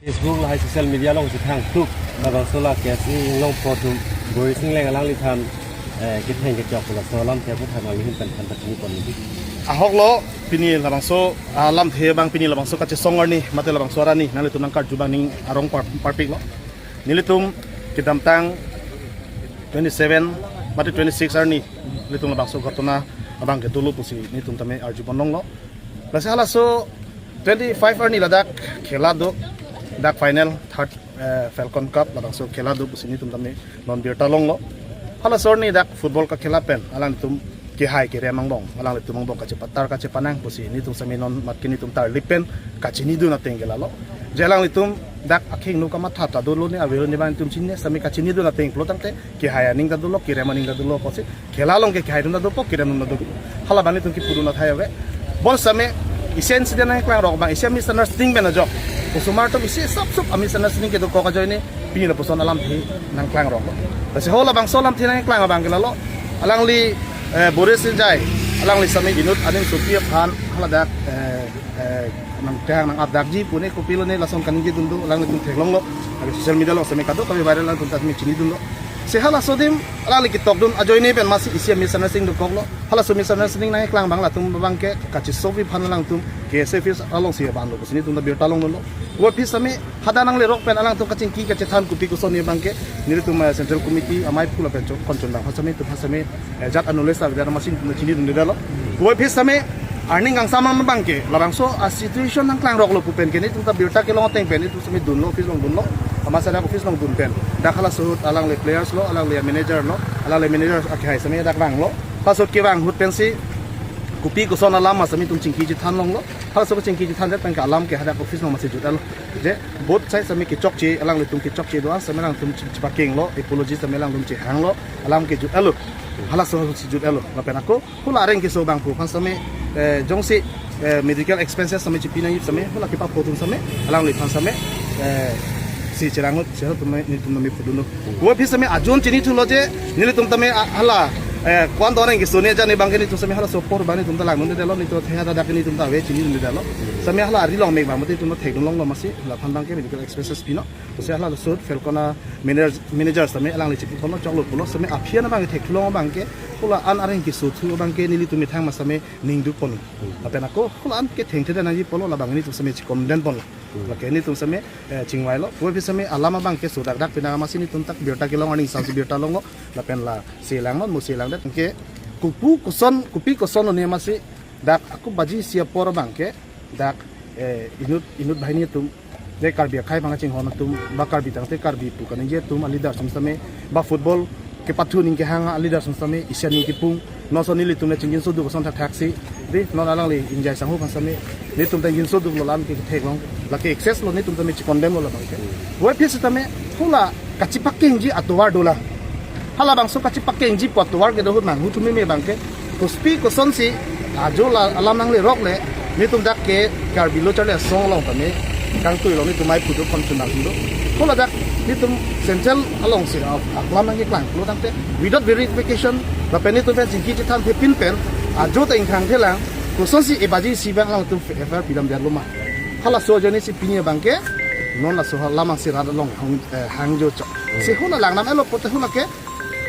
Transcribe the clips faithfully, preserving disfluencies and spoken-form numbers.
Facebook lahai social media along si thangtup labangso la KSA Inglongpo atum Boris Engleng alangliphan, eh, ketheng kechok laso alamthe aphuthak nangli ahin pen than pachini pon nangji. Ahok lo, pini labangso, ah, lamthe abang pini labangso kachesong arni mate labangso arni nanglitum nangkarju abang ning arong par-, parpik lo. Nelitum kedamtang twenty-seven mate twenty-six arni nelitum labangso ghotona abang kedo lo pusi nelitum tame arju pon longlo. Lasi halaso twenty-five arni ladak khela do, dak final third, eh, Falcon Cup labangso khela do pusi nelitum tame non birta longlo. Halaso arni dak football kakhela pen alangtum kehai kerem angbong, alanglitum angbong kachepatar kachepanang pusi nelitum sami non mat ke nelitum tarlip pen kachinidun ateng ke lalo. Je alanglitum dak akhingno kamatha ta dolo ne avelo ne abang nelitum chinine sami kachinidun ateng pulo tangte kehai aning ta dolo, kerem aning ta dolo pusi. Khela along ke kehai dun ta dopo, kerem dun ta dopo. Hala abang nelitum kipudun athai ave. Bonsitame isi incident nangklangrok abang, isi misunderstanding pen ajok. Osomar atum isi sapsup a misunderstanding kedokok ajoine pini lapuson alamthe nangklangrok. Lasi ho labangso alamthe nangklang abang ke lalo. Alangli, eh, Boris Engleng, alangli sami inut aning sopi aphan haladak, eh, eh, nangtang nang-apdakji pu ne kopilo ne lason kaningje dun do, alanglitum theklonglo. Lake social media along sami kadokave viral, alangtum ta sami chinidunlo. Si halaso adim alangli ketokdun ajoine pen masi isi misunderstanding dokoklo. Halaso misunderstanding nangklang abang latum abang ke kachesolve aphan alangtum KSA office along si abang lo pusi nelitum ta birta longlo. Vo aphi sami hadak nanglerok pen alangtum kachingki kachethan kopi koson ne abang ke nelitum, eh, Central Committee amei phu lapen chok konchon abang ha sami tu ha sami, eh, jat anule sa jat masi nelitum chinidundedetlo. Vo aphi sami arni kangsam abang ke labangso a situation nangklangroklo pu pen ke nelitum ta birta kelong ateng pen nelitum sami dunlo, office along dunlo. Amat sa dak office along dun pen dak halaso ahut alangli players lo, alangli manager lo, alangli manager akehai sami dak vanglo. Halaso ahut kevang ahut pensi kopi koson alam ma sami nelitum chingki chethan longlo. Halaso kachingki chethandet pen ke alam ke hadak office along masi jut-etlo. Je both side sami kechokche, alanglitum kechokche do-an sami alangtum che-, chepakenglo, apology sami alangtum chehanglo, alam ke jut-etlo. Halaso ahut si jut-etlo. Lapen ako hula areng keso abang pu aphan sami, eh, jongsi, eh, medical expenses sami chipi nangji sami, hula kepapho atum sami alangliphan sami, eh, si cherang ahut, cherang ahut tumi, nelitum tumi pudunlo. Vo aphi sami ajon chinithulo je nelitum tame a-, hala, eh, ko-an do areng keso ne jani abang ke nelitum sami halaso apor abang nelitum ta langdundedetlo, nelitum thehada dak nelitum ta ave chinidundedetlo. Sami hala ari along mek abang mate nelitum ta thekdun longlo masi, laphan abang ke medical expenses pinon. Pusi halaso ahut Falcon a manager, manager sami alangli chipi ponlo, choklo pulo, sami aphi an abang ke theklong abang ke hula an areng keso thu abang ke nelitum methang ma sami ningduk ponlo. Lapen ako hula an ke thengtheda nangji pulo, labang nelitum sami checondemn ponlo. Lake nelitum sami, eh, chingvailo. Vo aphi sami alam abang ke sodak dak pinang masi nelitum tak birta kelong arni samsi birta longlo. Lapen lasi langnon mo si langdet ke kopi koson, kopi koson lo ne masi dak ako baji isi apor abang ke dak, eh, inut, inut banghini atum, je Karbi akhei abang chinghon atum, ba Karbi tangte Karbi pu kaningje atum a leader atum sami, ba football kepathu aning kehang a leader atum sami, isi aning kipung, non ason nelitum le chingginsoduk ason thakthak si, dei, non alangli Engjai sangho aphan sami, nelitum ta ginsoduklo, alam ke theklong, lake excess lo, nelitum tame checondemn lo labang ke. Vo aphi sitame hula kachepakengji atovar dolang. Halabangso kachepakengji pu atovar kedo ahut nanghu thumi me abang ke kopi kosonsi ajo la alam nanglerok le nelitum dak ke Karbi Lo Charli Asong along tame kangtui along nelitum amei phu do, konchun nanghu do. Hula dak nelitum central alongsi a-, aklam nangkeklang pulo tangte without verification lapen nelitum pen chingki chethanthepin pen ajo ta ingthangthelang, kosonsi e baji isi abang alangtum F I R pidamdetlo ma. Halaso ajoinesi pini abang ke non laso alam si rat along hang, eh, hangjo chok. Si hula langdam-etlo pulote hula ke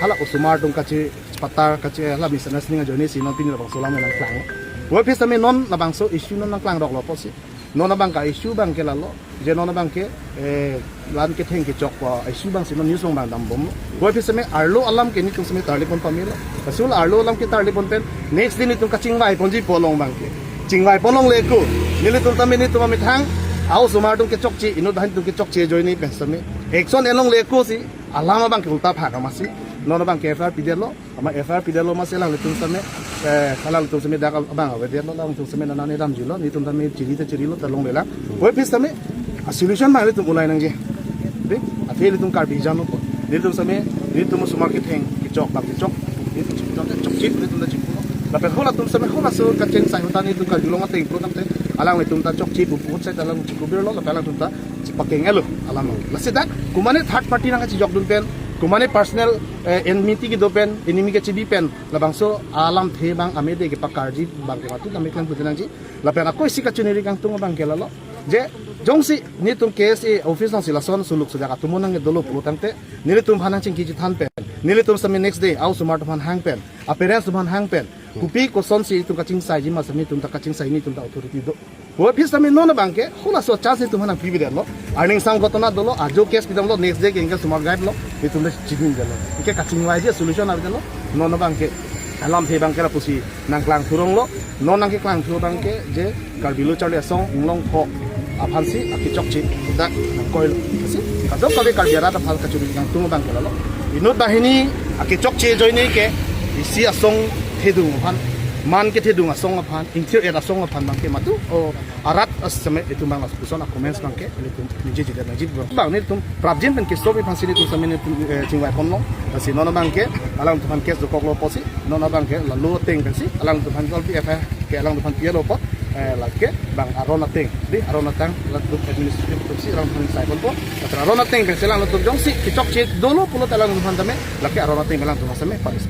hala osomar atum kachepatar kache hala misunderstanding ajoinesi non pini labangso alam nangklang. Vo aphi sami non labangso issue non nangklangroklo pusi. Non abang ke issue abang ke lalo. Je non abang ke, eh, la-an ketheng kechok pu issue abang si non news along abang dambomlo. Vo aphi sami arlo alam ke nelitum sami tarlip pon pamelo. Lasi hula arlo alam ke tarlip pon pen next day nelitum kachingvai ponji pu along abang ke chingvai pon longle ko. Nelitum tame nelitum amethang a osomar atum kechokche, inut banghini atum kechokche ajoine pen sami action en longle ko si alam abang ke ulta phak masi. Non abang ke F I R pidetlo, ama F I R pidetlo masi alanglitum sami, eh, alanglitum sami dak abang avedetlo, alanglitum sami nana ne damjulo, nelitum tame chiri ta chirilo ta longlelang. Vo aphi sami a solution abang nelitum ulai nangji. Dei, athe nelitum Karbi janlo pu. Nelitum sami, nelitum osomar ketheng kechok abang kechok, nelitum chokche, chokche, nelitum ta chipulo. Lapen halatum sami halaso kacheng sai ahut ta nelitum karjulong ateng pulo tangte alanglitum ta chokche pu pu sai ta alang chikubirlo, lapen alangtum ta chepakeng-etlo alam. Lasi dak komane third party nangkachejokdun pen, komane personal, eh, enmity kedo pen, enemy kachebi pen labangso alamthe abang amede kepakarji abang ke matut nangmeklem pute nangji. Lapen ako isi kachiniri kangtung abang ke lalo. Je Jongsi nelitum K S A office nangsi lason suluk sujak atum nangdolo pulo tangte, nelitum aphan nangchingki chethan pen, nelitum sami next day a-osomar atum aphan hang pen, a-parents atum aphan hang pen, kopi kosonsi itum kachingsaiji ma sami itum ta kachingsai, nelitum ta authority do. Office sami non abangke hula so chance itum aphan nangpivedetlo. Arni sang ghotona dolo, ajo case pidamlo, next day ke ingke osomar guide lo, itum le chini delo. Ingke kachingvaiji solution avedetlo. Non abangke alamthe abangke lapusi nangklang thuronglo. Non nangkeklang thu abangke je Karbi Lo Charli Asong Inglong Pho aphansi akechokche dak nangkoilo. Lasi kadokave Karbi arat aphan kachiri kangtung abangke lalo. Inut banghini akechokche ajoine ke isi asong thedung aphan, man kethedung asong aphan, ingthir-et asong aphan abangke matu o arat asame itum abang lapuson a-comments abangke nelitum ningjejedet nangjit abang. Bang nelitum prapjin pen keso aphansi nelitum sami nelitum, eh, chingvai ponlo. Lasi non abangke alangtum aphan case dokoklo pusi, non abangke lalu ateng pensi alangtum aphan tolpi F I R ke alangtum aphan pialo apot, eh, lake bang aron ateng, di aron ateng lalu administrative atumsi alangtum aphan sai ponpo. Lasi aron ateng pensi alangtum jongsi kechokche dolo pulote alangtum aphan tame, lake aron ateng alangtum asame punishment.